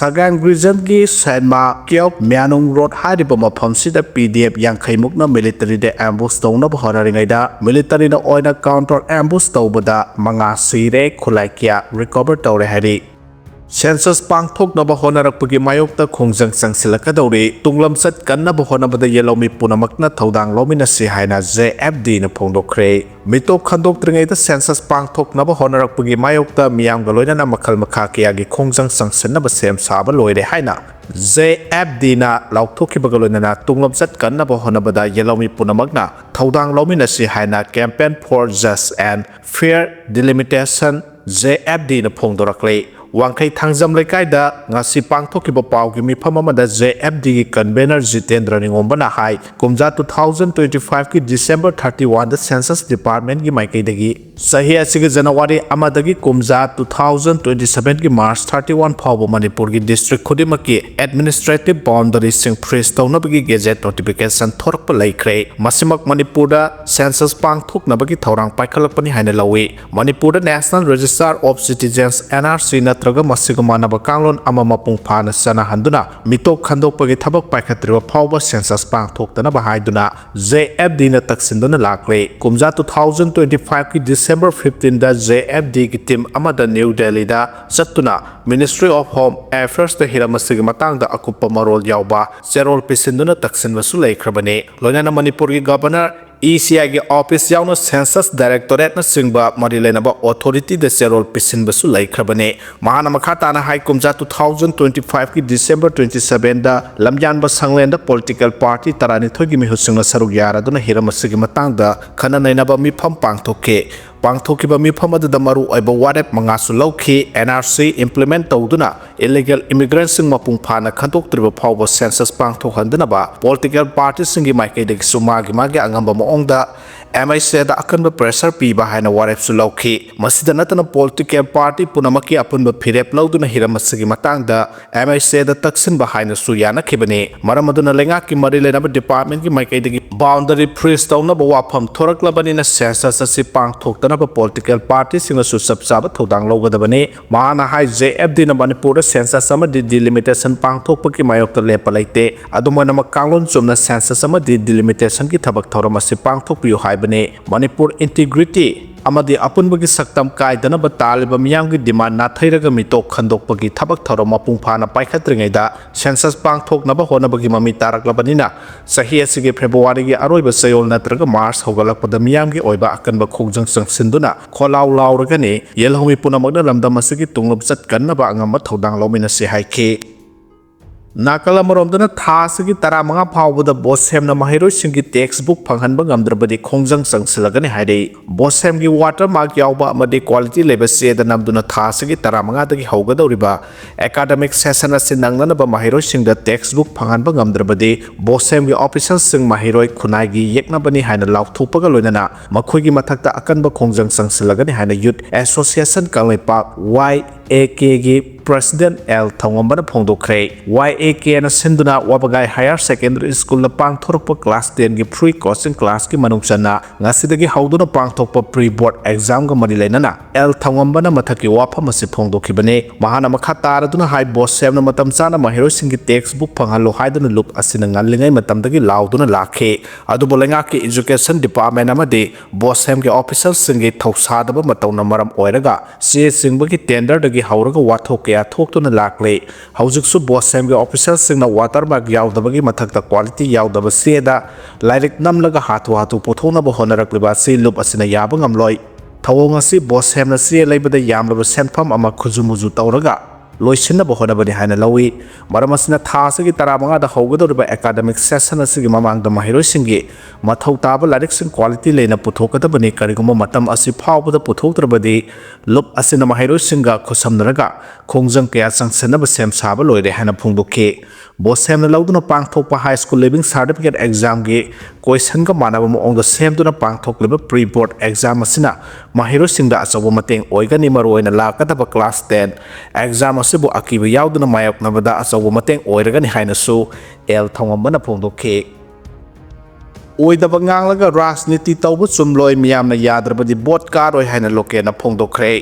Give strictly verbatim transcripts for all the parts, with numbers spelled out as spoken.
ꯁꯒꯥꯡ ꯔꯤꯖꯟꯒꯤ ꯁꯦꯟꯃꯥ ꯀ꯭ꯌꯣꯞ ꯃ꯭ꯌꯥꯅꯨꯡ road ꯍꯥꯏꯔꯤꯕ ꯃꯐꯝꯁꯤꯗ ꯄꯤ D F ꯌꯥꯡꯈꯩ ꯃꯨꯛꯅ ꯃꯤꯂꯤꯇꯔꯤꯗ ꯑꯦꯝꯕꯨꯁ ꯇꯧꯅꯕ ꯍꯣꯠꯅꯔꯤꯉꯩꯗ, ꯃꯤꯂꯤꯇꯔꯤꯅ ꯑꯣꯏꯅ ꯀꯥꯎꯟꯇꯔ ꯑꯦꯝꯕꯨꯁ ꯇꯧꯕꯗ ꯃꯉꯥ ꯁꯤꯔꯦ, ꯈꯨꯠꯂꯥꯏ ꯀꯌꯥ ꯔꯤꯀꯣꯚꯔ ꯇꯧꯔꯦ ꯍꯥꯏꯔꯤ꯫ ꯁꯦꯟꯁꯁ ꯄꯥꯡꯊꯣꯛꯅꯕ ꯍꯣꯠꯅꯔꯛꯄꯒꯤ ꯃꯥꯌꯣꯛꯇ ꯈꯣꯡꯖꯪ ꯆꯪꯁꯤꯜꯂꯛꯀꯗꯧꯔꯤ꯫ ꯇꯨꯡꯂꯝꯆꯠ ꯀꯟꯅꯕ ꯍꯣꯠꯅꯕꯗ ꯌꯦꯜꯍꯧꯃꯤ ꯄꯨꯝꯅꯃꯛꯅ ꯊꯧꯗꯥꯡ ꯂꯧꯃꯤꯟꯅꯁꯤ ꯍꯥꯏꯅ ꯖꯦ ꯑꯦꯐ ꯗꯤꯅ ꯐꯣꯡꯗꯣꯛꯈ꯭ꯔꯦ꯫ ꯃꯤꯇꯣꯞ ꯈꯟꯗꯣꯛꯇ꯭ꯔꯤꯉꯩꯗ ꯁꯦꯟꯁꯁ ꯄꯥꯡꯊꯣꯛꯅꯕ ꯍꯣꯠꯅꯔꯛꯄꯒꯤ ꯃꯥꯌꯣꯛꯇ ꯃꯤꯌꯥꯝꯒ ꯂꯣꯏꯅꯅ ꯃꯈꯜ ꯃꯈꯥ ꯀꯌꯥꯒꯤ ꯈꯣꯡꯖꯪ ꯆꯪꯁꯤꯟꯅꯕ ꯁꯦꯝ ꯁꯥꯕ ꯂꯣꯏꯔꯦ ꯍꯥꯏꯅ ꯖꯦ ꯑꯦꯐ ꯗꯤꯅ ꯂꯥꯎꯊꯣꯛꯈꯤꯕꯒ ꯂꯣꯏꯅꯅ ꯇꯨꯡꯂꯝꯆꯠ ꯀꯟꯅꯕ ꯍꯣꯠꯅꯕꯗ ꯌꯦꯜꯍꯧꯃꯤ ꯄꯨꯝꯅꯃꯛꯅ ꯊꯧꯗꯥꯡ ꯂꯧꯃꯤꯟꯅꯁꯤ ꯍꯥꯏꯅ Campaign for Just and Fair Delimitation, J F ꯗꯤꯅ ꯐꯣꯡꯗꯣꯔꯛꯂꯤ꯫ ꯋꯥꯡꯈꯩ ꯊꯥꯡꯖꯝ ꯂꯩꯀꯥꯏꯗ ꯉꯁꯤ ꯄꯥꯡꯊꯣꯛꯈꯤꯕ ꯄꯥꯎꯒꯤ ꯃꯤꯐꯝ ꯑꯃꯗ ꯖꯦ ꯑꯦꯐ ꯗꯤꯒꯤ ꯀꯟꯚꯦꯅꯔ ꯖꯤꯇꯦꯟꯗ꯭ꯔ ꯅꯤꯉꯣꯝꯕꯅ ꯍꯥꯏ, ꯀꯨꯝꯖꯥ two thousand twenty five ꯀꯤ December thirty one ꯗ ꯁꯦꯟꯁꯁ ꯗꯤꯄꯥꯔꯠꯃꯦꯟꯒꯤ ꯃꯥꯏꯀꯩꯗꯒꯤ ꯆꯍꯤ ꯑꯁꯤꯒꯤ ꯖꯅꯋꯥꯔꯤ ꯑꯃꯗꯒꯤ ꯀꯨꯝꯖꯥ two thousand twenty seven ꯒꯤ March thirty one ꯐꯥꯎꯕ ꯃꯅꯤꯄꯨꯔꯒꯤ ꯗꯤꯁꯇ꯭ꯔꯤꯛ ꯈꯨꯗꯤꯡꯃꯛꯀꯤ ꯑꯦꯗꯃꯤꯅꯤꯁꯇ꯭ꯔꯦꯇꯤꯚ ꯕꯥꯎꯟꯗꯔꯤꯁꯤꯡ ꯐ꯭ꯔꯤꯖ ꯇꯧꯅꯕꯒꯤ ꯒꯦꯖꯦꯠ ꯅꯣꯇꯤꯐꯤꯀꯦꯁꯟ ꯊꯣꯔꯛꯄ ꯂꯩꯈ꯭ꯔꯦ꯫ ꯃꯁꯤꯃꯛ ꯃꯅꯤꯄꯨꯔꯗ ꯁꯦꯟꯁꯁ ꯄꯥꯡꯊꯣꯛꯅꯕꯒꯤ ꯊꯧꯔꯥꯡ ꯄꯥꯏꯈꯠꯂꯛꯄꯅꯤ ꯍꯥꯏꯅ ꯂꯧꯏ꯫ ꯃꯅꯤꯄꯨꯔꯗ National Register of Citizens, N R C, ꯅꯠꯇ꯭ꯔꯒ ꯃꯁꯤꯒ ꯃꯥꯟꯅꯕ ꯀꯥꯡꯂꯣꯟ ꯑꯃ ꯃꯄꯨꯡ ꯐꯥꯅ ꯆꯠꯅꯍꯟꯗꯨꯅ ꯃꯤꯇꯣꯞ ꯈꯟꯗꯣꯛꯄꯒꯤ ꯊꯕꯛ ꯄꯥꯏꯈꯠꯇ꯭ꯔꯤꯕ ꯐꯥꯎꯕ ꯁꯦꯟꯁꯁ ꯄꯥꯡꯊꯣꯛꯇꯅꯕ ꯍꯥꯏꯗꯨꯅ ꯖꯦ ꯑꯦꯐ ꯗꯤꯅ ꯇꯛꯁꯤꯟꯗꯨꯅ ꯂꯥꯛꯂꯦ꯫ ꯀꯨꯝꯖꯥ two thousand twenty five ꯀꯤ December fifteen ꯗ ꯖꯦ ꯑꯦꯐ ꯗꯤꯒꯤ ꯇꯤꯝ ꯑꯃꯗ ꯅ꯭ꯌꯨ ꯗꯦꯜꯂꯤꯗ ꯆꯠꯇꯨꯅ Ministry of Home Affairs ꯇ ꯍꯤꯔꯝ ꯑꯁꯤꯒꯤ ꯃꯇꯥꯡꯗ ꯑꯀꯨꯞꯄ ꯃꯔꯣꯜ ꯌꯥꯎꯕ ꯆꯦꯔꯣꯜ ꯄꯤꯁꯤꯟꯗꯨꯅ ꯇꯛꯁꯤꯟꯕꯁꯨ ꯂꯩꯈ꯭ꯔꯕꯅꯤ꯫ ꯂꯣꯏꯅꯅ ꯃꯅꯤꯄꯨꯔꯒꯤ ꯒꯕꯔꯅꯔ, ꯏ ꯁꯤ ꯑꯥꯏꯒꯤ ꯑꯣꯐꯤꯁ ꯌꯥꯎꯅ ꯁꯦꯟꯁꯁ ꯗꯥꯏꯔꯦꯛꯇꯣꯔꯦꯠꯅꯆꯤꯡꯕ ꯃꯔꯤ ꯂꯩꯅꯕ ꯑꯣꯊꯣꯔꯤꯇꯤꯗ ꯆꯦꯔꯣꯜ ꯄꯤꯁꯤꯟꯕꯁꯨ ꯂꯩꯈ꯭ꯔꯕꯅꯤ꯫ ꯃꯍꯥꯛꯅ ꯃꯈꯥ ꯇꯥꯅ ꯍꯥꯏ, ꯀꯨꯝꯖꯥ two thousand twenty five ꯀꯤ December twenty seven ꯗ ꯂꯝꯌꯥꯟꯕ ꯁꯪꯂꯦꯟꯗ ꯄꯣꯂꯤꯇꯤꯀꯦꯜ ꯄꯥꯔꯇꯤ ꯇꯔꯥꯅꯤꯊꯣꯏꯒꯤ ꯃꯤꯍꯨꯠꯁꯤꯡꯅ ꯁꯔꯨꯛ ꯌꯥꯔꯗꯨꯅ ꯍꯤꯔꯝ ꯑꯁꯤꯒꯤ ꯃꯇꯥꯡꯗ ꯈꯟꯅ ꯅꯩꯅꯕ ꯃꯤꯐꯝ ꯄꯥꯡꯊꯣꯛꯈꯤ꯫ ꯄꯥꯡꯊꯣꯛꯈꯤꯕ ꯃꯤꯐꯝ ꯑꯗꯨꯗ ꯃꯔꯨ ꯑꯣꯏꯕ ꯋꯥꯔꯦꯞ ꯃꯉꯥꯁꯨ ꯂꯧꯈꯤ꯫ N R C implement ꯇꯧꯗꯨꯅ illegal immigrant ꯁꯤꯡ ꯃꯄꯨꯡ ꯐꯥꯅ ꯈꯟꯗꯣꯛꯇ꯭ꯔꯤꯕ ꯐꯥꯎꯕ ꯁꯦꯟꯁꯁ ꯄꯥꯡꯊꯣꯛꯍꯟꯗꯅꯕ ꯄꯣꯂꯤꯇꯤꯀꯦꯜ ꯄꯥꯔꯇꯤꯁꯤꯡꯒꯤ ꯃꯥꯏꯀꯩꯗꯒꯤꯁꯨ ꯃꯥꯒꯤ ꯃꯥꯒꯤ ꯑꯉꯝꯕ ꯃꯑꯣꯡꯗ ꯑꯦꯝ ꯑꯩꯆ ꯑꯦꯗ ꯑꯀꯟꯕ pressure ꯄꯤꯕ ꯍꯥꯏꯅ ꯋꯥꯔꯦꯞꯁꯨ ꯂꯧꯈꯤ꯫ ꯃꯁꯤꯗ ꯅꯠꯇꯅ political party ꯄꯨꯝꯅꯃꯛꯀꯤ ꯑꯄꯨꯟꯕ ꯐꯤꯔꯦꯞ ꯂꯧꯗꯨꯅ ꯍꯤꯔꯝ ꯑꯁꯤꯒꯤ ꯃꯇꯥꯡꯗ ꯑꯦꯝ ꯑꯩꯆ ꯑꯦꯗ ꯇꯛꯁꯤꯟꯕ ꯍꯥꯏꯅꯁꯨ ꯌꯥꯅꯈꯤꯕꯅꯤ꯫ ꯃꯔꯝ ꯑꯗꯨꯅ ꯂꯩꯉꯥꯛꯀꯤ ꯃꯔꯤ ꯂꯩꯅꯕ departmentꯀꯤ ꯃꯥꯏꯀꯩꯗꯒꯤ boundary freeze ꯇꯧꯅꯕ ꯋꯥꯐꯝ ꯊꯣꯔꯛꯂꯕꯅꯤꯅ census ꯑꯁꯤ ꯄꯥꯡꯊꯣꯛꯇꯅꯕ political partyꯁꯤꯡꯅꯁꯨ ꯆꯞ ꯆꯥꯕ ꯊꯧꯗꯥꯡ ꯂꯧꯒꯗꯕꯅꯤ꯫ ꯃꯍꯥꯛꯅ ꯍꯥꯏ, J F Dꯅ ꯃꯅꯤꯄꯨꯔꯗ census ꯑꯃꯗꯤ delimitation ꯄꯥꯡꯊꯣꯛꯄꯒꯤ ꯃꯥꯌꯣꯛꯇ ꯂꯦꯞꯄ ꯂꯩꯇꯦ꯫ ꯑꯗꯨꯝ ꯑꯣꯏꯅꯃꯛ ꯀꯥꯡꯂꯣꯟ ꯆꯨꯝꯅ census ꯑꯃꯗꯤ delimitationꯒꯤ ꯊꯕꯛ ꯊꯧꯔꯝ ꯑꯁꯤ ꯄꯥꯡꯊꯣꯛꯄꯤꯌꯨ ꯍꯥꯏꯕꯅꯤ꯫ ꯃꯅꯤꯄꯨꯔ integrity ꯑꯃꯗꯤ ꯑꯄꯨꯟꯕꯒꯤ ꯁꯛꯇꯝ ꯀꯥꯏꯗꯅꯕ ꯇꯥꯜꯂꯤꯕ ꯃꯤꯌꯥꯝꯒꯤ demand ꯅꯥꯊꯩꯔꯒ ꯃꯤꯇꯣꯞ ꯈꯟꯗꯣꯛꯄꯒꯤ ꯊꯕꯛ ꯊꯧꯔꯝ ꯃꯄꯨꯡ ꯐꯥꯅ ꯄꯥꯏꯈꯠꯇ꯭ꯔꯤꯉꯩꯗ census ꯄꯥꯡꯊꯣꯛꯅꯕ ꯍꯣꯠꯅꯕꯒꯤ ꯃꯃꯤ ꯇꯥꯔꯛꯂꯕꯅꯤꯅ, ꯆꯍꯤ ꯑꯁꯤꯒꯤ Februaryꯒꯤ ꯑꯔꯣꯏꯕ ꯆꯌꯣꯜ ꯅꯠꯇ꯭ꯔꯒ March ꯍꯧꯒꯠꯂꯛꯄꯗ ꯃꯤꯌꯥꯝꯒꯤ ꯑꯣꯏꯕ ꯑꯀꯟꯕ ꯈꯣꯡꯖꯪ ꯆꯪꯁꯤꯟꯗꯨꯅ ꯈꯣꯜꯂꯥꯎ ꯂꯥꯎꯔꯒꯅꯤ꯫ ꯌꯦꯜꯍꯧꯃꯤ ꯄꯨꯝꯅꯃꯛꯅ ꯂꯝꯗꯝ ꯑꯁꯤꯒꯤ ꯇꯨꯡꯂꯝꯆꯠ ꯀꯟꯅꯕ ꯑꯉꯝꯕ ꯊꯧꯗꯥꯡ ꯂꯧꯃꯤꯟꯅꯁꯤ ꯍꯥꯏꯈꯤ꯫ ꯅꯥꯀꯜ ꯑꯃꯔꯣꯝꯗꯅ ꯊꯥ ꯑꯁꯤꯒꯤ ꯇꯔꯥꯃꯉꯥ ꯐꯥꯎꯕꯗ BOSEMꯅ ꯃꯍꯩꯔꯣꯏꯁꯤꯡꯒꯤ textbook ꯐꯪꯍꯟꯕ ꯉꯝꯗ꯭ꯔꯕꯗꯤ ꯈꯣꯡꯖꯪ ꯆꯪꯁꯤꯜꯂꯒꯅꯤ ꯍꯥꯏꯔꯤ꯫ BOSEMꯒꯤ watermark ꯌꯥꯎꯕ ꯑꯃꯗꯤ quality ꯂꯩꯕ ꯆꯦꯗ ꯅꯝꯗꯨꯅ ꯊꯥ ꯑꯁꯤꯒꯤ ꯇꯔꯥꯃꯉꯥꯗꯒꯤ ꯍꯧꯒꯗꯧꯔꯤꯕ academic session ꯑꯁꯤ ꯅꯪꯅꯅꯕ ꯃꯍꯩꯔꯣꯏꯁꯤꯡꯗ textbook ꯐꯪꯍꯟꯕ ꯉꯝꯗ꯭ꯔꯕꯗꯤ BOSEMꯒꯤ officialꯁꯤꯡ ꯃꯍꯩꯔꯣꯏ ꯈꯨꯟꯅꯥꯏꯒꯤ ꯌꯦꯛꯅꯕꯅꯤ ꯍꯥꯏꯅ ꯂꯥꯎꯊꯣꯛꯄꯒ ꯂꯣꯏꯅꯅ ꯃꯈꯣꯏꯒꯤ ꯃꯊꯛꯇ ꯑꯀꯟꯕ ꯈꯣꯡꯖꯪ ꯆꯪꯁꯤꯜꯂꯒꯅꯤ ꯍꯥꯏꯅ Youth Association Kangleipak, Y A Kꯒꯤ president L ꯊꯧꯉꯝꯕꯅ ꯐꯣꯡꯗꯣꯛꯈ꯭ꯔꯦ꯫ Y A Kꯅ ꯁꯤꯟꯗꯨꯅ ꯋꯥꯕꯒꯥꯏ Higher Secondary Schoolꯗ ꯄꯥꯡꯊꯣꯔꯛꯄ class tenꯒꯤ free coaching classꯀꯤ ꯃꯅꯨꯡ ꯆꯟꯅ ꯉꯁꯤꯗꯒꯤ ꯍꯧꯗꯨꯅ ꯄꯥꯡꯊꯣꯛꯄ pre board examꯒ ꯃꯔꯤ ꯂꯩꯅꯅ L ꯊꯧꯉꯝꯕꯅ ꯃꯊꯛꯀꯤ ꯋꯥꯐꯝ ꯑꯁꯤ ꯐꯣꯡꯗꯣꯛꯈꯤꯕꯅꯤ꯫ ꯃꯍꯥꯛꯅ ꯃꯈꯥ ꯇꯥꯔꯗꯨꯅ ꯍꯥꯏ, BOSEMꯅ ꯃꯇꯝ ꯆꯥꯅ ꯃꯍꯩꯔꯣꯏꯁꯤꯡꯒꯤ textbook ꯐꯪꯍꯜꯂꯨ ꯍꯥꯏꯗꯨꯅ ꯂꯨꯞ ꯑꯁꯤꯅ ꯉꯜꯂꯤꯉꯩ ꯃꯇꯝꯗꯒꯤ ꯂꯥꯎꯗꯨꯅ ꯂꯥꯛꯈꯤ꯫ ꯑꯗꯨꯕꯨ ꯂꯩꯉꯥꯛꯀꯤ education department ꯑꯃꯗꯤ BOSEMꯒꯤ officialꯁꯤꯡꯒꯤ ꯊꯧꯁꯥꯗꯕ ꯃꯇꯧꯅ ꯃꯔꯝ ꯑꯣꯏꯔꯒ ꯆꯦ ꯆꯤꯡꯕꯒꯤ tenderꯗꯒꯤ ꯍꯧꯔꯒ ꯋꯥꯊꯣꯛ ꯀꯌꯥ ꯊꯣꯛꯇꯨꯅ ꯂꯥꯛꯂꯤ꯫ ꯍꯧꯖꯤꯛꯁꯨ BOSEMꯒꯤ officialꯁꯤꯡꯅ watermark ꯌꯥꯎꯗꯕꯒꯤ ꯃꯊꯛꯇ quality ꯌꯥꯎꯗꯕ ꯆꯦꯗ ꯂꯥꯏꯔꯤꯛ ꯅꯝꯂꯒ ꯍꯥꯊꯨ ꯍꯥꯊꯨ ꯄꯨꯊꯣꯛꯅꯕ ꯍꯣꯠꯅꯔꯛꯂꯤꯕ ꯑꯁꯤ ꯂꯨꯞ ꯑꯁꯤꯅ ꯌꯥꯕ ꯉꯝꯂꯣꯏ꯫ ꯊꯧꯑꯣꯡ ꯑꯁꯤ BOSEMꯅ ꯆꯦ ꯂꯩꯕꯗ ꯌꯥꯝꯂꯕ ꯁꯦꯟꯐꯝ ꯑꯃ ꯈꯨꯖꯨ ꯃꯨꯖꯨ ꯇꯧꯔꯒ ꯂꯣꯏꯁꯤꯟꯅꯕ ꯍꯣꯠꯅꯕꯅꯤ ꯍꯥꯏꯅ ꯂꯧꯏ꯫ ꯃꯔꯝ ꯑꯁꯤꯅ ꯊꯥ ꯑꯁꯤꯒꯤ ꯇꯔꯥꯃꯉꯥꯗ ꯍꯧꯒꯗꯧꯔꯤꯕ academic session ꯑꯁꯤꯒꯤ ꯃꯃꯥꯡꯗ ꯃꯍꯩꯔꯣꯏꯁꯤꯡꯒꯤ ꯃꯊꯧ ꯇꯥꯕ ꯂꯥꯏꯔꯤꯛꯁꯤꯡ quality ꯂꯩꯅ ꯄꯨꯊꯣꯛꯀꯗꯕꯅꯤ꯫ ꯀꯔꯤꯒꯨꯝꯕ ꯃꯇꯝ ꯑꯁꯤ ꯐꯥꯎꯕꯗ ꯄꯨꯊꯣꯛꯇ꯭ꯔꯕꯗꯤ ꯂꯨꯞ ꯑꯁꯤꯅ ꯃꯍꯩꯔꯣꯏꯁꯤꯡꯒ ꯈꯨꯠꯁꯝꯅꯔꯒ ꯈꯣꯡꯖꯪ ꯀꯌꯥ ꯆꯪꯁꯤꯟꯅꯕ ꯁꯦꯝ ꯁꯥꯕ ꯂꯣꯏꯔꯦ ꯍꯥꯏꯅ ꯐꯣꯡꯗꯣꯛꯈꯤ꯫ ꯕꯣꯠ ꯁꯦꯝꯅ ꯂꯧꯗꯨꯅ ꯄꯥꯡꯊꯣꯛꯄ High School Leaving Certificate Examꯒꯤ questionꯒ ꯃꯥꯟꯅꯕ ꯃꯑꯣꯡꯗ ꯁꯦꯝꯗꯨꯅ ꯄꯥꯡꯊꯣꯛꯂꯤꯕ pre board exam ꯑꯁꯤꯅ ꯃꯍꯩꯔꯣꯏꯁꯤꯡꯗ ꯑꯆꯧꯕ ꯃꯇꯦꯡ ꯑꯣꯏꯒꯅꯤ꯫ ꯃꯔꯨꯑꯣꯏꯅ ꯂꯥꯛꯀꯗꯕ class ten exam ꯑꯁꯤꯕꯨ ꯑꯀꯤꯕ ꯌꯥꯎꯗꯅ ꯃꯥꯌꯣꯛꯅꯕꯗ ꯑꯆꯧꯕ ꯃꯇꯦꯡ ꯑꯣꯏꯔꯒꯅꯤ ꯍꯥꯏꯅꯁꯨ ꯑꯦꯜ ꯊꯣꯡꯉꯝꯕꯅ ꯐꯣꯡꯗꯣꯛꯈꯤ꯫ ꯑꯣꯏꯗꯕ ꯉꯥꯡꯂꯒ ꯔꯥꯖꯅꯤꯇꯤ ꯇꯧꯕ ꯆꯨꯝꯂꯣꯏ, ꯃꯤꯌꯥꯝꯅ ꯌꯥꯗ꯭ꯔꯕꯗꯤ ꯚꯣꯠ ꯀꯥꯔꯣꯏ ꯍꯥꯏꯅ ꯂꯣꯀꯦꯟꯅ ꯐꯣꯡꯗꯣꯛꯈ꯭ꯔꯦ꯫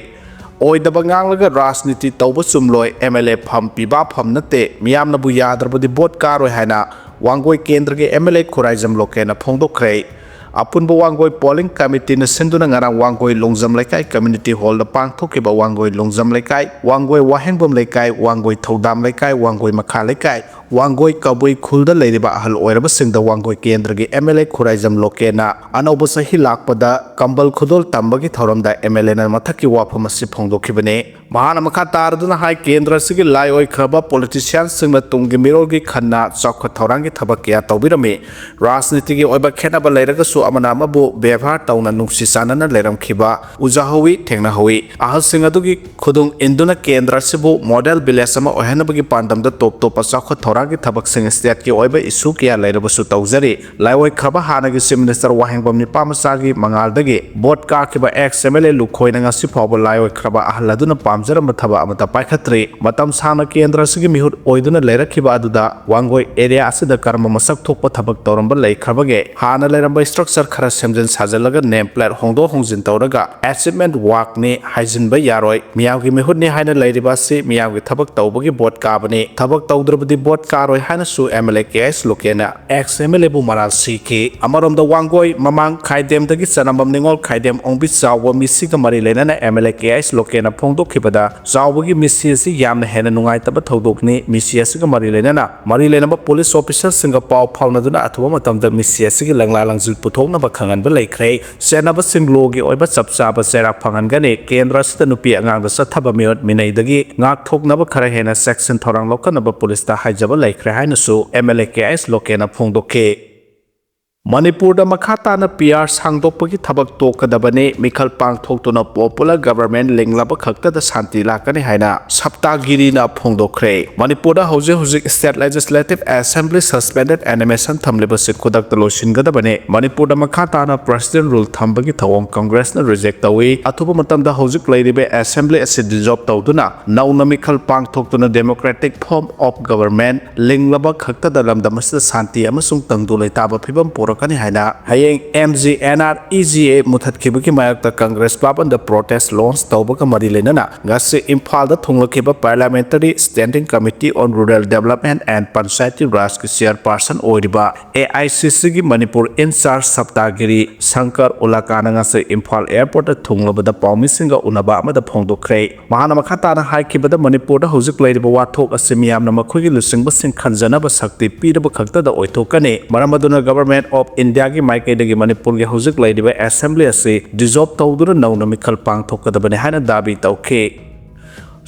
ꯑꯣꯏꯗꯕ ꯉꯥꯡꯂꯒ ꯔꯥꯖꯅꯤꯇꯤ ꯇꯧꯕ ꯆꯨꯝꯂꯣꯏ, MLA ꯐꯝ ꯄꯤꯕꯥ ꯐꯝ ꯅꯠꯇꯦ, ꯃꯤꯌꯥꯝꯅꯕꯨ ꯌꯥꯗ꯭ꯔꯕꯗꯤ ꯚꯣꯠ ꯀꯥꯔꯣꯏ ꯍꯥꯏꯅ ꯋꯥꯡꯒꯣꯏ ꯀꯦꯟꯗ꯭ꯔꯒꯤ MLA ꯈꯨꯔꯥꯏꯖꯝ ꯂꯣꯀꯦꯟꯅ ꯐꯣꯡꯗꯣꯛꯈ꯭ꯔꯦ꯫ ꯑꯄꯨꯟꯕ ꯋꯥꯡꯒꯣꯏ polling committeeꯅ ꯁꯤꯟꯗꯨꯅ ꯉꯔꯥꯡ ꯋꯥꯡꯒꯣꯏ ꯂꯣꯡꯖꯝ ꯂꯩꯀꯥꯏ community hallꯗ ꯄꯥꯡꯊꯣꯛꯈꯤꯕ ꯋꯥꯡꯒꯣꯏ ꯂꯣꯡꯖꯝ ꯂꯩꯀꯥꯏ, ꯋꯥꯡꯒꯣꯏ ꯋꯥꯍꯦꯡꯕꯝ ꯂꯩꯀꯥꯏ, ꯋꯥꯡꯒꯣꯏ ꯊꯧꯗꯥꯝ ꯂꯩꯀꯥꯏ, ꯋꯥꯡꯒꯣꯏ ꯃꯈꯥ ꯂꯩꯀꯥꯏ, ꯋꯥꯡꯒꯣꯏ ꯀꯕꯨꯏ ꯈꯨꯜꯗ ꯂꯩꯔꯤꯕ ꯑꯍꯜ ꯑꯣꯏꯔꯕꯁꯤꯡꯗ ꯋꯥꯡꯒꯣꯏ ꯀꯦꯟꯗ꯭ꯔꯒꯤ MLA ꯈꯨꯔꯥꯏꯖꯝ ꯂꯣꯀꯦꯟꯅ ꯑꯅꯧꯕ ꯆꯍꯤ ꯂꯥꯛꯄꯗ ꯀꯝꯕꯜ ꯈꯨꯗꯣꯜ ꯇꯝꯕꯒꯤ ꯊꯧꯔꯝꯗ MLAꯅ ꯃꯊꯛꯀꯤ ꯋꯥꯐꯝ ꯑꯁꯤ ꯐꯣꯡꯗꯣꯛꯈꯤꯕꯅꯤ꯫ ꯃꯍꯥꯛꯅ ꯃꯈꯥ ꯇꯥꯔꯗꯨꯅ ꯍꯥꯏ, ꯀꯦꯟꯗ꯭ꯔ ꯑꯁꯤꯒꯤ ꯂꯥꯏ ꯑꯣꯏꯈ꯭ꯔꯕ politicianꯁꯤꯡꯅ ꯇꯨꯡꯒꯤ ꯃꯤꯔꯣꯜꯒꯤ ꯈꯟꯅ ꯆꯥꯎꯈꯠ ꯊꯧꯔꯥꯡꯒꯤ ꯊꯕꯛ ꯀꯌꯥ ꯇꯧꯕꯤꯔꯝꯃꯤ꯫ ꯔꯥꯖꯅꯤꯇꯤꯒꯤ ꯑꯣꯏꯕ ꯈꯦꯠꯅꯕ ꯂꯩꯔꯒꯁꯨ ꯑꯃꯅ ꯑꯃꯕꯨ ꯕꯦꯕꯥꯔ ꯇꯧꯅ ꯅꯨꯡꯁꯤ ꯆꯥꯟꯅꯅ ꯂꯩꯔꯝꯈꯤꯕ ꯎꯖꯍꯧꯋꯤ, ꯊꯦꯡꯅꯍꯧꯋꯤ꯫ ꯑꯍꯜꯁꯤꯡ ꯑꯗꯨꯒꯤ ꯈꯨꯗꯨꯡ ꯏꯟꯗꯨꯅ ꯀꯦꯟꯗ꯭ꯔ ꯑꯁꯤꯕꯨ model village ꯑꯃ ꯑꯣꯏꯍꯟꯅꯕꯒꯤ ꯄꯥꯟꯗꯝꯗ ꯇꯣꯞ ꯇꯣꯞꯄ ꯆꯥꯎꯈꯠ ꯊꯧꯔꯥꯡꯒꯤ ꯊꯕꯛꯁꯤꯡ stateꯀꯤ ꯑꯣꯏꯕ issue ꯀꯌꯥ ꯂꯩꯔꯕꯁꯨ ꯇꯧꯖꯔꯤ꯫ ꯂꯥꯏꯑꯣꯏꯈ꯭ꯔꯕ ꯍꯥꯟꯅꯒꯤ Chief Minister ꯋꯥꯍꯦꯡꯕꯝ ꯅꯤꯄꯥꯃꯆꯥꯒꯤ ꯃꯉꯥꯜꯗꯒꯤ ꯚꯣꯠ ꯀꯥꯈꯤꯕ ex MLA ꯂꯨꯈꯣꯏꯅ ꯉꯁꯤ ꯐꯥꯎꯕ ꯂꯥꯏꯑꯣꯏꯈ꯭ꯔꯕ ꯑꯍꯜ ꯑꯗꯨꯅ ꯄꯥꯝꯖꯔꯝꯕ ꯊꯕꯛ ꯑꯃꯠꯇ ꯄꯥꯏꯈꯠꯇ꯭ꯔꯤ꯫ ꯃꯇꯝ ꯁꯥꯡꯅ ꯀꯦꯟꯗ꯭ꯔ ꯑꯁꯤꯒꯤ ꯃꯤꯍꯨꯠ ꯑꯣꯏꯗꯨꯅ ꯂꯩꯔꯛꯈꯤꯕ ꯑꯗꯨꯗ ꯋꯥꯡꯒꯣꯏ area ꯑꯁꯤꯗ ꯀꯔꯝꯕ ꯃꯁꯛ ꯊꯣꯛꯄ ꯊꯕꯛ ꯇꯧꯔꯝꯕ ꯂꯩꯈ꯭ꯔꯕꯒꯦ? ꯍꯥꯟꯅ ꯂꯩꯔꯝꯕ structure ꯈꯔ ꯁꯦꯝꯖꯤꯟ ꯁꯥꯖꯤꯜꯂꯒ name plate ꯍꯣꯡꯗꯣꯛ ꯍꯣꯡꯖꯤꯟ ꯇꯧꯔꯒ achievement workꯅꯤ ꯍꯥꯏꯖꯤꯟꯕ ꯌꯥꯔꯣꯏ꯫ ꯃꯤꯌꯥꯝꯒꯤ ꯃꯤꯍꯨꯠꯅꯤ ꯍꯥꯏꯅ ꯂꯩꯔꯤꯕ ꯑꯁꯤ ꯃꯤꯌꯥꯝꯒꯤ ꯊꯕꯛ ꯇꯧꯕꯒꯤ ꯚꯣꯠ ꯀꯥꯕꯅꯤ꯫ ꯊꯕꯛ ꯇꯧꯗ꯭ꯔꯕꯗꯤ ꯚꯣꯠ ꯀꯥꯔꯣꯏ ꯍꯥꯏꯅꯁꯨ MLA ꯀꯦ ꯑꯩꯆ ꯂꯣꯀꯦꯅ ex MLAꯕꯨ ꯃꯔꯥꯜ ꯁꯤꯈꯤ꯫ ꯑꯃꯔꯣꯝꯗ ꯋꯥꯡꯒꯣꯏ ꯃꯃꯥꯡ ꯈꯥꯏꯗꯦꯝꯗꯒꯤ ꯆꯅꯝꯕꯝ ꯅꯤꯉꯣꯜ ꯈꯥꯏꯗꯦꯝ ꯑꯣꯡꯕꯤ ꯆꯥꯎꯕ ꯃꯤꯁꯤꯒ ꯃꯔꯤ ꯂꯩꯅꯅ MLA ꯀꯦ ꯑꯩꯆ ꯂꯣꯀꯦꯅ ꯐꯣꯡꯗꯣꯛꯈꯤꯕꯗ, ꯆꯥꯎꯕꯒꯤ ꯃꯤꯁꯤ ꯑꯁꯤ ꯌꯥꯝꯅ ꯍꯦꯟꯅ ꯅꯨꯡꯉꯥꯏꯇꯕ ꯊꯧꯗꯣꯛꯅꯤ꯫ ꯃꯤꯁꯤ ꯑꯁꯤꯒ ꯃꯔꯤ ꯂꯩꯅꯅ ꯃꯔꯤ ꯂꯩꯅꯕ ꯄꯨꯂꯤꯁ ꯑꯣꯐꯤꯁꯔꯁꯤꯡꯒ ꯄꯥꯎ ꯐꯥꯎꯅꯗꯨꯅ ꯑꯊꯨꯕ ꯃꯇꯝꯗ ꯃꯤꯁꯤ ꯑꯁꯤꯒꯤ ꯂꯪꯂꯥ ꯂꯪꯖꯤꯜ ꯄꯨꯊꯣꯛꯅꯕ ꯈꯪꯍꯟꯕ ꯂꯩꯈ꯭ꯔꯦ꯫ ꯆꯦꯟꯅꯕꯁꯤꯡ ꯂꯣꯒꯤ ꯑꯣꯏꯕ ꯆꯞ ꯆꯥꯕ ꯆꯩꯔꯥꯛ ꯐꯪꯍꯟꯒꯅꯤ꯫ ꯀꯦꯟꯗ꯭ꯔ ꯑꯁꯤꯗ ꯅꯨꯄꯤ ꯑꯉꯥꯡꯗ ꯆꯠꯊꯕ ꯃꯤꯑꯣꯠ ꯃꯤꯅꯩꯗꯒꯤ ꯉꯥꯛꯊꯣꯛꯅꯕ ꯈꯔ ꯍꯦꯟꯅ ꯆꯦꯛꯁꯤꯟ ꯊꯧꯔꯥꯡ ꯂꯧꯈꯠꯅꯕ ꯄꯨꯂꯤꯁꯇ ꯍꯥꯏꯖꯕ ꯂꯩꯈ꯭ꯔꯦ ꯍꯥꯏꯅꯁꯨ MLA ꯀꯦ ꯑꯩꯆ ꯂꯣꯀꯦꯅ ꯐꯣꯡꯗꯣꯛꯈꯤ꯫ ꯃꯅꯤꯄꯨꯔꯗ ꯃꯈꯥ ꯇꯥꯅ PR ꯁꯥꯡꯗꯣꯛꯄꯒꯤ ꯊꯕꯛ ꯇꯣꯛꯀꯗꯕꯅꯤ꯫ ꯃꯤꯈꯜ ꯄꯥꯡꯊꯣꯛꯇꯨꯅ popular government ꯂꯤꯡꯂꯕ ꯈꯛꯇꯗ ꯁꯥꯟꯇꯤ ꯂꯥꯛꯀꯅꯤ ꯍꯥꯏꯅ ꯁꯞꯇꯥꯒꯤꯔꯤꯅ ꯐꯣꯡꯗꯣꯛꯈ꯭ꯔꯦ꯫ ꯃꯅꯤꯄꯨꯔꯗ ꯍꯧꯖꯤꯛ ꯍꯧꯖꯤꯛ State Legislative Assembly suspended animation ꯊꯝꯂꯤꯕꯁꯤ ꯈꯨꯗꯛꯇ ꯂꯣꯏꯁꯤꯟꯒꯗꯕꯅꯤ꯫ ꯃꯅꯤꯄꯨꯔꯗ ꯃꯈꯥ ꯇꯥꯅ President Rule ꯊꯝꯕꯒꯤ ꯊꯧꯑꯣꯡ ꯀꯪꯒ꯭ꯔꯦꯁꯅ reject ꯇꯧꯏ꯫ ꯑꯊꯨꯕ ꯃꯇꯝꯗ ꯍꯧꯖꯤꯛ ꯂꯩꯔꯤꯕ Assembly ꯑꯁꯤ dissolve ꯇꯧꯗꯨꯅ ꯅꯧꯅ ꯃꯤꯈꯜ ꯄꯥꯡꯊꯣꯛꯇꯨꯅ democratic form of government ꯂꯤꯡꯂꯕ ꯈꯛꯇꯗ ꯂꯝꯗꯝ ꯑꯁꯤꯗ ꯁꯥꯟꯇꯤ ꯑꯃꯁꯨꯡ ꯇꯪꯗꯨ ꯂꯩꯇꯥꯕ ꯐꯤꯕꯝ ꯄꯨꯔꯛꯀꯅꯤ ꯍꯥꯏꯅ ꯍꯌꯦꯡ MGNREGA ꯃꯨꯊꯠꯈꯤꯕꯒꯤ ꯃꯥꯌꯣꯛꯇ ꯀꯪꯒ꯭ꯔꯦꯁ ꯚꯕꯟꯗ protest launch ꯇꯧꯕꯒ ꯃꯔꯤ ꯂꯩꯅꯅ ꯉꯁꯤ ꯏꯝꯐꯥꯜꯗ ꯊꯨꯡꯂꯈꯤꯕ Parliamentary Standing Committee on Rural Development and Panchayati Rajꯀꯤ chairperson ꯑꯣꯏꯔꯤꯕ AICCꯒꯤ ꯃꯅꯤꯄꯨꯔ in charge ꯁꯞꯇꯥꯒꯤꯔꯤ ꯁꯪꯀꯔ ꯎꯂꯥꯀꯥꯅ ꯉꯁꯤ ꯏꯝꯐꯥꯜ airportꯇ ꯊꯨꯡꯂꯕꯗ ꯄꯥꯎꯃꯤꯁꯤꯡꯒ ꯎꯅꯕ ꯑꯃꯗ ꯐꯣꯡꯗꯣꯛꯈ꯭ꯔꯦ꯫ ꯃꯍꯥꯛꯅ ꯃꯈꯥ ꯇꯥꯅ ꯍꯥꯏꯈꯤꯕꯗ, ꯃꯅꯤꯄꯨꯔꯗ ꯍꯧꯖꯤꯛ ꯂꯩꯔꯤꯕ ꯋꯥꯊꯣꯛ ꯑꯁꯤ ꯃꯤꯌꯥꯝꯅ ꯃꯈꯣꯏꯒꯤ ꯂꯨꯆꯤꯡꯕꯁꯤꯡ ꯈꯟꯖꯅꯕ ꯁꯛꯇꯤ ꯄꯤꯔꯕ ꯈꯛꯇꯗ ꯑꯣꯏꯊꯣꯛꯀꯅꯤ꯫ ꯃꯔꯝ ꯑꯗꯨꯅ Government of Indiaꯒꯤ ꯃꯥꯏꯀꯩꯗꯒꯤ ꯃꯅꯤꯄꯨꯔꯒꯤ ꯍꯧꯖꯤꯛ ꯂꯩꯔꯤꯕ Assembly ꯑꯁꯤ dissolve ꯇꯧꯗꯨꯅ ꯅꯧꯅ ꯃꯤꯈꯜ ꯄꯥꯡꯊꯣꯛꯀꯗꯕꯅꯤ ꯍꯥꯏꯅ ꯗꯥꯕꯤ ꯇꯧꯈꯤ꯫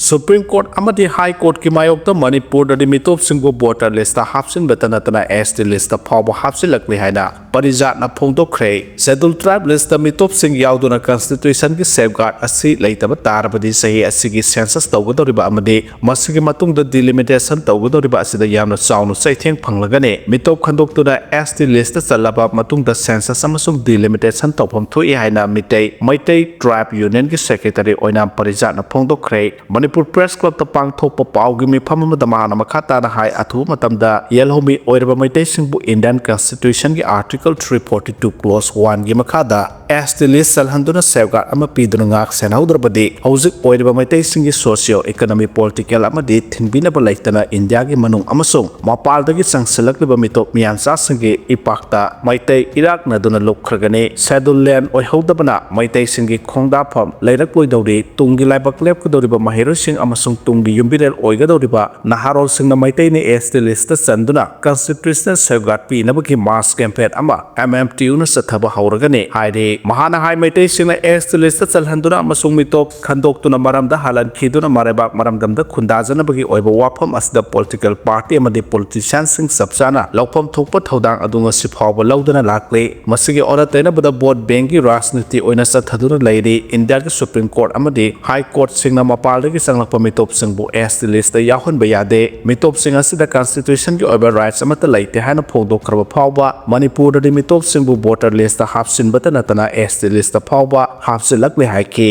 Supreme Court ꯑꯃꯗꯤ High Courtꯀꯤ ꯃꯥꯌꯣꯛꯇ ꯃꯅꯤꯄꯨꯔꯗꯗꯤ ꯃꯤꯇꯣꯞꯁꯤꯡꯕꯨ voter listꯇ ꯍꯥꯞꯆꯤꯟꯕꯇ ꯅꯠꯇꯅ ST listꯇ ꯐꯥꯎꯕ ꯍꯥꯞꯆꯤꯜꯂꯛꯂꯤ ꯍꯥꯏꯅ ꯄꯔꯤꯖꯥꯠꯅ ꯐꯣꯡꯗꯣꯛꯈ꯭ꯔꯦ꯫ Scheduled Tribe listꯇ ꯃꯤꯇꯣꯞꯁꯤꯡ ꯌꯥꯎꯗꯨꯅ Constitutionꯒꯤ safeguard ꯑꯁꯤ ꯂꯩꯇꯕ ꯇꯥꯔꯕꯗꯤ ꯆꯍꯤ ꯑꯁꯤꯒꯤ census ꯇꯧꯒꯗꯧꯔꯤꯕ ꯑꯃꯗꯤ ꯃꯁꯤꯒꯤ ꯃꯇꯨꯡꯗ delimitation ꯇꯧꯒꯗꯧꯔꯤꯕ ꯑꯁꯤꯗ ꯌꯥꯝꯅ ꯆꯥꯎꯅ ꯆꯩꯊꯦꯡ ꯐꯪꯂꯒꯅꯤ꯫ ꯃꯤꯇꯣꯞ ꯈꯟꯗꯣꯛꯇꯨꯅ ST listꯇ ꯆꯜꯂꯕ ꯃꯇꯨꯡꯗ census ꯑꯃꯁꯨꯡ delimitation ꯇꯧꯐꯝ ꯊꯣꯛꯏ ꯍꯥꯏꯅ ꯃꯤꯇꯩ, Meitei Tribe Unionꯒꯤ secretary ꯑꯣꯏꯅꯥꯝ ꯄꯔꯤꯖꯥꯠꯅ ꯐꯣꯡꯗꯣꯛꯈ꯭ꯔꯦ꯫ ꯃꯅꯤꯄꯨꯔ ꯃꯅꯤꯄꯨꯔ ꯄ꯭ꯔꯦꯁ ꯀ꯭ꯂꯕꯇ ꯄꯥꯡꯊꯣꯛꯄ ꯄꯥꯎꯒꯤ ꯃꯤꯐꯝ ꯑꯃꯗ ꯃꯍꯥꯛꯅ ꯃꯈꯥ ꯇꯥꯅ ꯍꯥꯏ, ꯑꯊꯨꯕ ꯃꯇꯝꯗ ꯌꯦꯜꯍꯧꯃꯤ ꯑꯣꯏꯔꯕ ꯃꯩꯇꯩꯁꯤꯡꯕꯨ ꯏꯟꯗꯤꯌꯟ ꯀꯟꯁꯇꯤꯇ꯭ꯌꯨꯁꯟꯒꯤ article three forty two clause ꯋꯥꯟꯒꯤ ꯃꯈꯥꯗ ꯑꯦꯁ ꯇꯤ ꯂꯤꯁ ꯆꯜꯍꯟꯗꯨꯅ ꯁꯦꯐꯒꯥꯔꯗ ꯑꯃ ꯄꯤꯗꯨꯅ ꯉꯥꯛ ꯁꯦꯟꯍꯧꯗ꯭ꯔꯕꯗꯤ ꯍꯧꯖꯤꯛ ꯑꯣꯏꯔꯤꯕ ꯃꯩꯇꯩꯁꯤꯡꯒꯤ ꯁꯣꯁꯤꯌꯣ ꯏꯀꯣꯅꯣꯃꯤ, ꯄꯣꯂꯤꯇꯤꯀꯦꯜ ꯑꯃꯗꯤ ꯊꯤꯡꯕꯤꯅꯕ ꯂꯩꯇꯅ ꯏꯟꯗꯤꯌꯥꯒꯤ ꯃꯅꯨꯡ ꯑꯃꯁꯨꯡ ꯃꯄꯥꯟꯗꯒꯤ ꯆꯪꯁꯤꯜꯂꯛꯂꯤꯕ ꯃꯤꯇꯣꯞ ꯃꯤꯌꯥꯟꯆꯥꯁꯤꯡꯒꯤ ꯏꯄꯥꯛꯇ ꯃꯩꯇꯩ ꯏꯔꯥꯛꯅꯗꯨꯅ ꯂꯨꯞꯈ꯭ꯔꯒꯅꯤ꯫ ꯁꯦꯗꯨꯜ ꯂꯦꯟ ꯑꯣꯏꯍꯧꯗꯕꯅ ꯃꯩꯇꯩꯁꯤꯡꯒꯤ ꯈꯣꯡꯗꯥꯐꯝ ꯂꯩꯔꯛꯂꯣꯏꯗꯧꯔꯤ꯫ ꯇꯨꯡꯒꯤ ꯂꯥꯏꯕꯛ ꯂꯦꯞꯀꯗꯧꯔꯤꯕ ꯃꯍꯩꯔꯣꯏꯁꯤꯡ ꯑꯃꯁꯨꯡ ꯇꯨꯡꯒꯤ ꯌꯨꯝꯕꯤꯔꯦꯜ ꯑꯣꯏꯒꯗꯧꯔꯤꯕ ꯅꯍꯥꯔꯣꯜꯁꯤꯡꯅ ꯃꯩꯇꯩꯅ ꯑꯦꯁ ꯇꯤ ꯂꯤꯁꯇ ꯆꯟꯗꯨꯅ ꯀꯟꯁꯇꯤꯇ꯭ꯌꯨꯁꯅꯦꯜ ꯁꯦꯐꯒꯥꯔꯗ ꯄꯤꯅꯕꯒꯤ ꯃꯥꯁ ꯀꯦꯝꯄꯦꯟ ꯑꯃ ꯑꯦꯝ ꯑꯦꯝ ꯇꯤ ꯌꯨꯅ ꯆꯠꯊꯕ ꯍꯧꯔꯒꯅꯤ ꯍꯥꯏꯔꯤ꯫ ꯃꯍꯥꯛꯅ ꯍꯥꯏ, ꯃꯩꯇꯩꯁꯤꯡꯅ ꯑꯦꯁ ꯇꯤ ꯂꯤꯁꯇ ꯆꯜꯍꯟꯗꯨꯅ ꯑꯃꯁꯨꯡ ꯃꯤꯇꯣꯞ ꯈꯟꯗꯣꯛꯇꯨꯅ ꯃꯔꯝꯗ ꯍꯥꯜꯍꯟꯈꯤꯗꯨꯅ ꯃꯔꯩꯕꯥꯛ ꯃꯔꯝꯗꯝꯗ ꯈꯨꯟꯗꯥꯖꯅꯕꯒꯤ ꯑꯣꯏꯕ ꯋꯥꯐꯝ ꯑꯁꯤꯗ ꯄꯣꯂꯤꯇꯤꯀꯦꯜ ꯄꯥꯔꯇꯤ ꯑꯃꯗꯤ ꯄꯣꯂꯤꯇꯤꯁꯤꯌꯥꯟꯁꯤꯡ ꯆꯞ ꯆꯥꯅ ꯂꯧꯐꯝ ꯊꯣꯛꯄ ꯊꯧꯗꯥꯡ ꯑꯗꯨ ꯉꯁꯤ ꯐꯥꯎꯕ ꯂꯧꯗꯨꯅ ꯂꯥꯛꯂꯤ꯫ ꯃꯁꯤꯒꯤ ꯑꯣꯟꯅ ꯇꯩꯅꯕꯗ ꯚꯣꯠ ꯕꯦꯡꯒꯤ ꯔꯥꯖꯅꯤꯇꯤ ꯑꯣꯏꯅ ꯆꯠꯊꯗꯨꯅ ꯂꯩꯔꯤ꯫ ꯏꯟꯗꯤꯌꯥꯒꯤ ꯁꯨꯄ꯭ꯔꯤꯝ ꯀꯣꯔꯠ ꯑꯃꯗꯤ ꯍꯥꯏ ꯀꯣꯔꯠꯁꯤꯡꯅ ꯃꯄꯥꯟꯗꯒꯤ ꯆꯪꯂꯛꯄ ꯃꯤꯇꯣꯞꯁꯤꯡꯕꯨ ꯑꯦꯁ ꯇꯤ ꯂꯤꯁꯇ ꯌꯥꯎꯍꯟꯕ ꯌꯥꯗꯦ꯫ ꯃꯤꯇꯣꯞꯁꯤꯡ ꯑꯁꯤꯗ ꯀꯟꯁꯇꯤꯇ꯭ꯌꯨꯁꯟꯒꯤ ꯑꯣꯏꯕ ꯔꯥꯏꯠꯁ ꯑꯃꯠꯇ ꯂꯩꯇꯦ ꯍꯥꯏꯅ ꯐꯣꯡꯗꯣꯛꯈ꯭ꯔꯕ ꯐꯥꯎꯕ ꯃꯅꯤꯄꯨꯔꯗꯗꯤ ꯃꯤꯇꯣꯞꯁꯤꯡꯕꯨ ꯚꯣꯇꯔ ꯂꯤꯁꯇ ꯍꯥꯞꯆꯤꯟꯕꯇ ꯅꯠꯇꯅ ꯑꯦꯁ ꯇꯤ ꯂꯤꯁꯇ ꯐꯥꯎꯕ ꯍꯥꯞꯆꯤꯜꯂꯛꯂꯦ ꯍꯥꯏꯈꯤ꯫